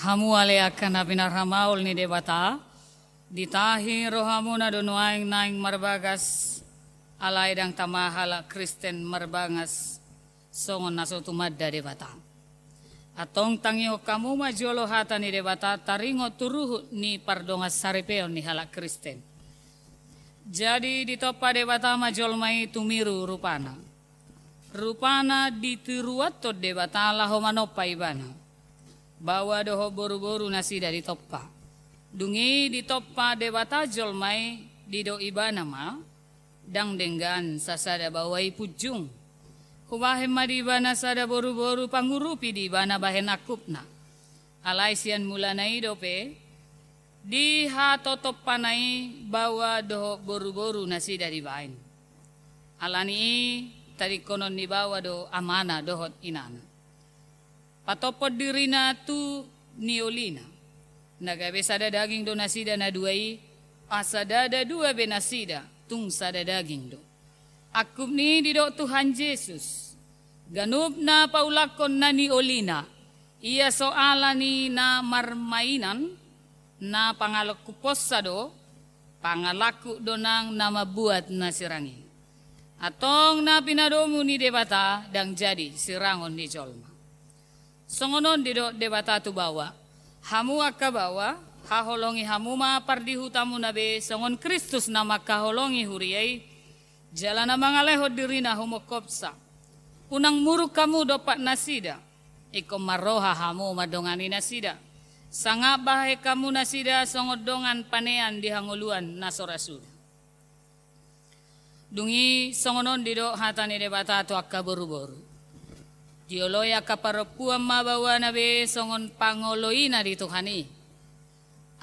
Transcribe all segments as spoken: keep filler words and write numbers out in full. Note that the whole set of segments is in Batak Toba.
Hamu ale angka na pinarhamaol ni Debata, ditahi rohamuna do nuaeng naeng marbagas, alai ndang tama halak Kristen marbagas songon na so tumanda Debata. Antong tangihon hamu ma jolo hata ni Debata taringot tu ruhut ni pardongansaripeon ni halak Kristen. Jadi ditompa Debata ma jolma i tumiru rupana. Rupana ditiruanhon Debata laho manompa ibana. Baoa dohot boruboru nasida ditompa. Dung i ditompa Debata jolma i, didok ibana ma, ndang denggan sasada baoa i punjung. Hubahen ma di ibana sada boruboru pangurupi di ibana bahen angkupna. Alai sian mulana i dope, di hatotompana i baoa dohot boruboru nasida dibaen. Alani i tadingkonon ni baoa do amana dohot inana. Patophon dirina tu niolina. Na gabe sada daging do nasida na dua i, asa ndada dua be nasida, tung sada daging do. Angkup ni i didok Tuhan Jesus. Ganup na paulakhon na niolina, ia so ala ni na marmainan, na pangalangkuponsa do, pangalangkup do nang na mambuat na sirang i. Antong na pinadomu ni Debata ndang jadi sirangon ni jolma. Songon on didok Debata tu baoa. Hamu angka baoa, haholongi hamu ma pardihutamuna be songon Kristus na mangkaholongi huria i, jala na mangalehon dirina humongkopsa. Unang muruk hamu dompak nasida, ingkon marroha hamu mandongani nasida. Sangap bahen hamu nasida songon dongan panean di hangoluan na so ra suda. Dung i songon on didok hata ni Debata tu angka boruboru. Dioloi angka parompuan ma baoana be songon pangoloina di Tuhan i.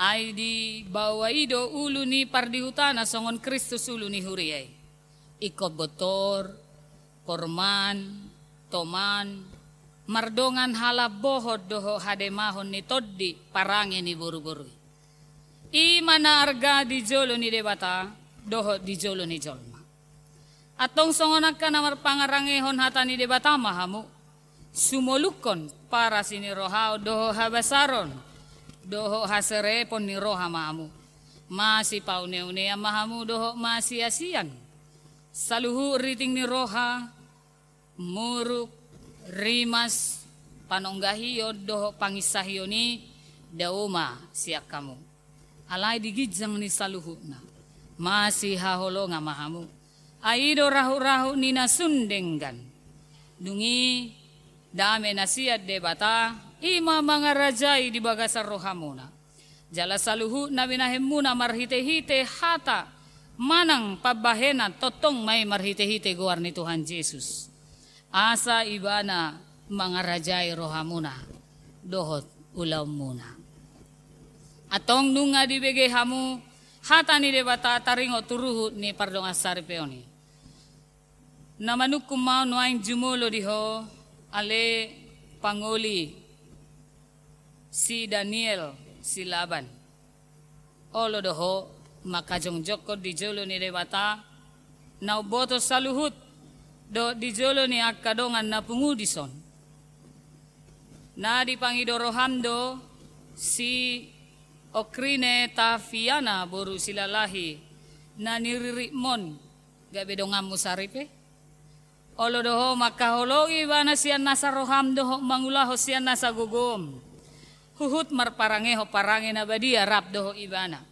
Ai di baoa i do ulu ni pardihutana songon Kristus ulu ni huria i. Ingkon bontor, porman, toman, mardongan halambohon dohot hademahon ni tondi parange ni boruboru i. I ma na arga di jolo ni Debata dohot di jolo ni jolma. Antong songon angka na marpangarangehon hata ni Debata ma hamu. Sumolukhon parasi ni rohaon dohot habasaron dohot haserepon ni roha ma hamu. Masipauneunean ma hamu dohot masiasian. Saluhut riting ni roha, muruk, rimas, panonggahion dohot panginsahion i dao ma sian hamu. Alai di ginjang ni saluhutna, masihaholongan ma hamu. Ai i do rahut-rahut ni na sun denggan. Dung i dame na sian Debata, i ma mangarajai di bagasan rohamuna. Jala saluhut na binahenmuna marhite-hite hata manang pambahenan tongtong ma i marhite-hite goar ni Tuhan Jesus. Asa ibana mangarajai rohamuna dohot ulaonmuna. Antong nunga dibege hamu hata ni Debata taringot tu ruhut ni pardongansaripeon i. Na manungkun ma nuaeng jumolo di ho ale pangoli si Daniel Silaban. Olo do ho mangkajongjongkon di jolo ni Debata na umboto saluhut dohot di jolo ni angka dongan na pungu dison. Na dipangido roham do si Okrine Tafiana boru Silalahi na niriritmon gabe donganmu saripe. Olo do ho mangkaholongi ibana sian nasa roham dohot mangulahon sian nasa gogom. Huhut marparangehon parange na badia rap dohot ibana.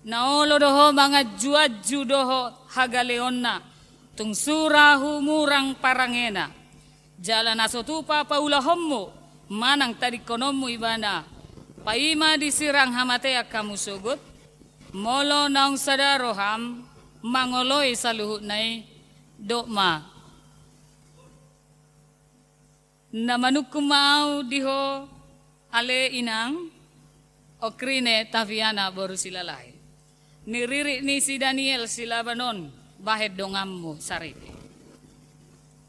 Na olo do ho manganju-anju dohot hagaleonna, tung sura humurang parangena. Jala na so tupa paulahonmu manang tadingkononmu ibana, paima disirang hamatean hamu sogot. Molo naung sada roham mangoloi saluhutna i, dok ma. Na manungkun ma ahu di ho ale inang, Okrine Tafiana boru Silalahi. Niririt ni si Daniel Silaban on bahen donganmu saripe.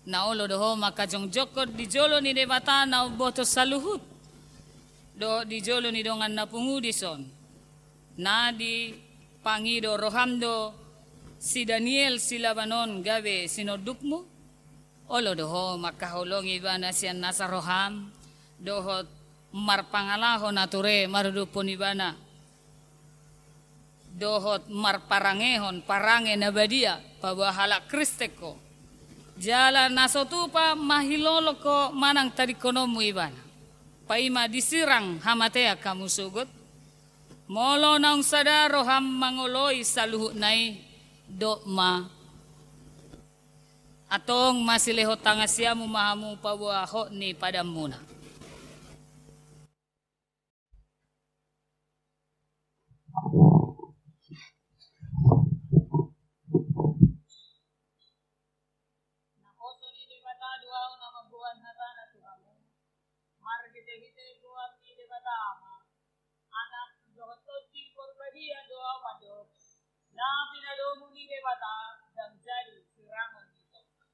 Na olo do ho mangkajongjongkon di jolo ni Debata na umboto saluhut dohot di jolo ni dongan na pungu dison. Na dipangido roham do si Daniel Silaban on gabe sinondukmu. Olo do ho mangkaholongi ibana sian nasa roham dohot marpangalaho na ture maruduphon ibana, dohot marparangehon parange na badia paboa halak Kristen ho. Jala na so tupa mahilolong ho manang tadingkononmu ibana, paima disirang hamatean hamu sogot. Molo naung sada roham mangoloi saluhutna i, dok ma: Antong masilehon tangan siamun ma hamu paboa hot ni padanmuna. Naposo ni Debata do ahu na mamboan hatana tu hamu, marhitehite goar ni Debata Ama, Anak, dohot Tondi Porbadia do ahu mandok: Na pinadomu ni Debata ndang jadi sirangon ni jolma.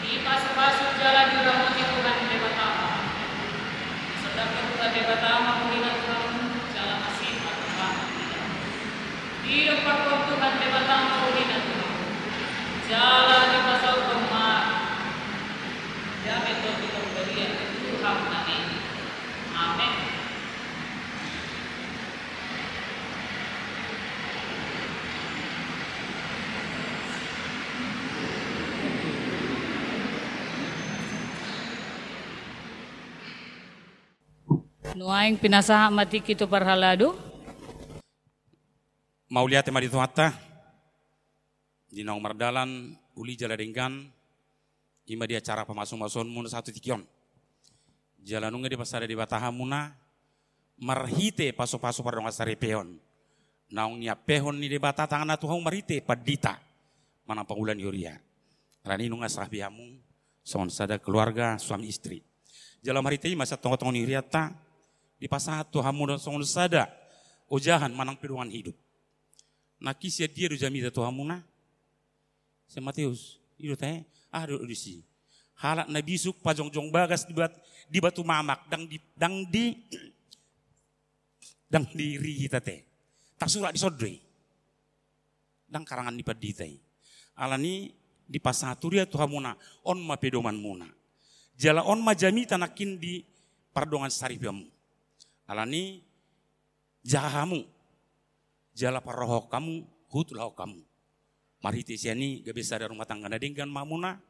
Dipasupasu jala diramoti Tuhan Debata. Disondangkon Tuhan Debata ma rohana tu hamu, jala masipat ma rohana. Didompakhon Tuhan Debata ma rohana tu hamu, jala dipasaorhon ma dame Tondi Porbadia tu hamu nangkin. Amen. Nuaeng pinasahat ma tingki tu parhalado. Mauliate ma di Tuhanta. Di naung mardalan uli jala denggan, i ma di acara pamasumasuonmuna sahat tu tingki on. Jala nunga dipasada Debata hamuna marhite pasupasu pardongansaripeon. Naung niampehon ni Debata tanganna tu hamu marhite pandita manang pangula ni huria. Alani nunga sah be hamu songon sada keluarga suami istri. Jala marhite i ma sian tongatonga ni hurianta dipasahat tu hamu songon sada ojahan manang pedoman hidup. Nangkin sian dia do jamita tu hamuna? Sian Mateus. I do te, aha do disi? Halak na bisuk pajongjong bagas di bat-, di batu mamak, ndang di, ndang di, ndang dirihit ate. Tarsurat dison do i. Ndang karangan ni pandita i. Alani dipasahat huria tu hamuna, on ma pedomanmuna. Jala on ma jamita nangkin di pardongansaripeonmu. Alani jaha hamu, jala parrohahon hamu, hutulang hamu. Marhite sian i gabe sada rumah tangga na denggan ma hamuna,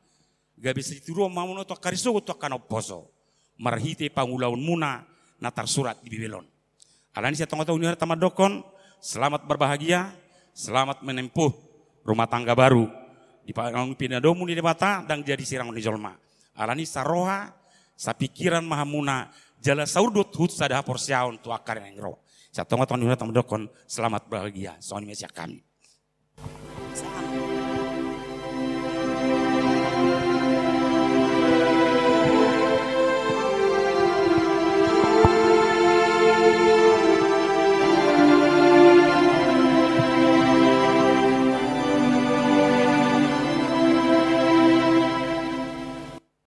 gabe sitiruon ma hamuna tu angka ari sogot tu angka na umposo. Marhite pangulaonmuna na tarsurat di Bibel on. Alani sian tongatonga ni hurianta mandokkon, selamat berbahagia, selamat menempuh rumah tangga baru. Di pa-, pinadomu ni Debata ndang jadi sirangon ni jolma. Alani saroha, sapingkiran ma hamuna, jala saurdot huhut sada haporseaon tu angka na naeng ro. Sian tongatonga ni hurianta mandokkon, selamat berbahagia. Songon i ma sian hami.